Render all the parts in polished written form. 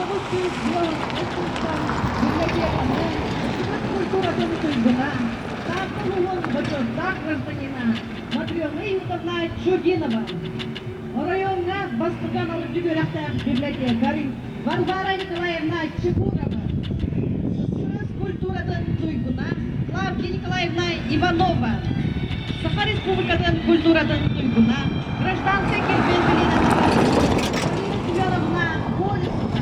910 сылтан библиотеканы Сыгыт культуратын туйгуна, Таатта улууһун бочуоттаах гражданина Матрена Иудовна Чудинова, оройуоҥҥа бастакы анал үрдүк үөрэхтээх библиотекарь Варвара Николаевна Чекурова, СССР культуратын туйгуна Клавдия Николаевна Иванова, Саха Республикатын культуратын туйгуна, гражданскай килбиэн билиинэн Мария Семеновна Колесова,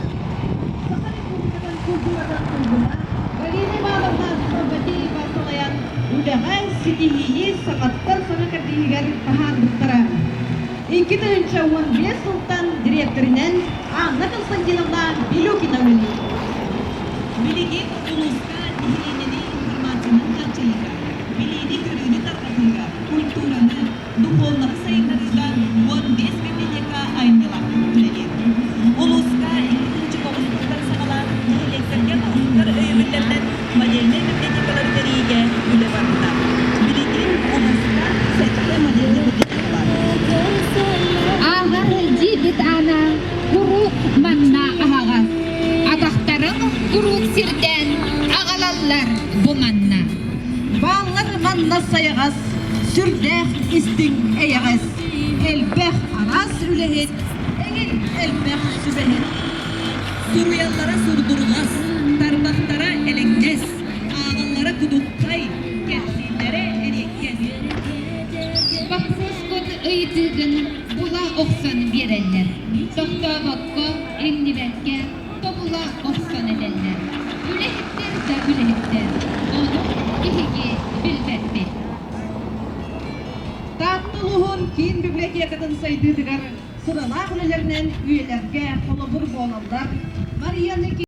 Саха Республикатын культуратын туйгуна Галина Ивановна Савватеева салайан үлэҕэ ситиһиини саҥаттан саҥа кэрдииһигэр таһаарбыттара. 2015 сылтан дириэктэринэн Анна Константиновна Билюкина үлэлиир. Билигин улууска нэһилиэнньэни информациянан хааччыйыыга, билиини-көрүүнү тарҕатыыга, культураны, духовноһы сайыннарыыга 15 библиотека айымньылаахтык үлэлиир. Улууска 2009 сылтан саҕалаан нэһилиэктэргэ баһылыктар өйөбүллэринэн модельнай библиотекалары тэрийиигэ үлэ барбыта. Билигин улууска сэттэ модельнай библиотека баар. Ааҕар дьиэбит аана куруук манна аһаҕас, атахтарын куруук сирдээн аҕалаллар бу манна. Бааллар манна сайаҕас, сүрдээх истиҥ эйэҕэс, элбэх араас үлэһит, эҥин элбэх сүбэһит. Суруйаллара сурдурҕас, тарбахтара элэҥнэс, ааҕаллара кудуххай, кэпсииллэрэ эриэккэс. Боппуруоскун ыйытыыгын була охсон биэрэллэр, тохтообокко, иҥнибэккэ тобула охсон этэллэр. Үлэһиттэр да үлэһиттэр, ону биһиги билбэппит. Таатта улууһун киин библиотекатын сайдыытыгар сыралаах үлэлэринэн үйэлэргэ холобур буолаллар. Мария Никитична.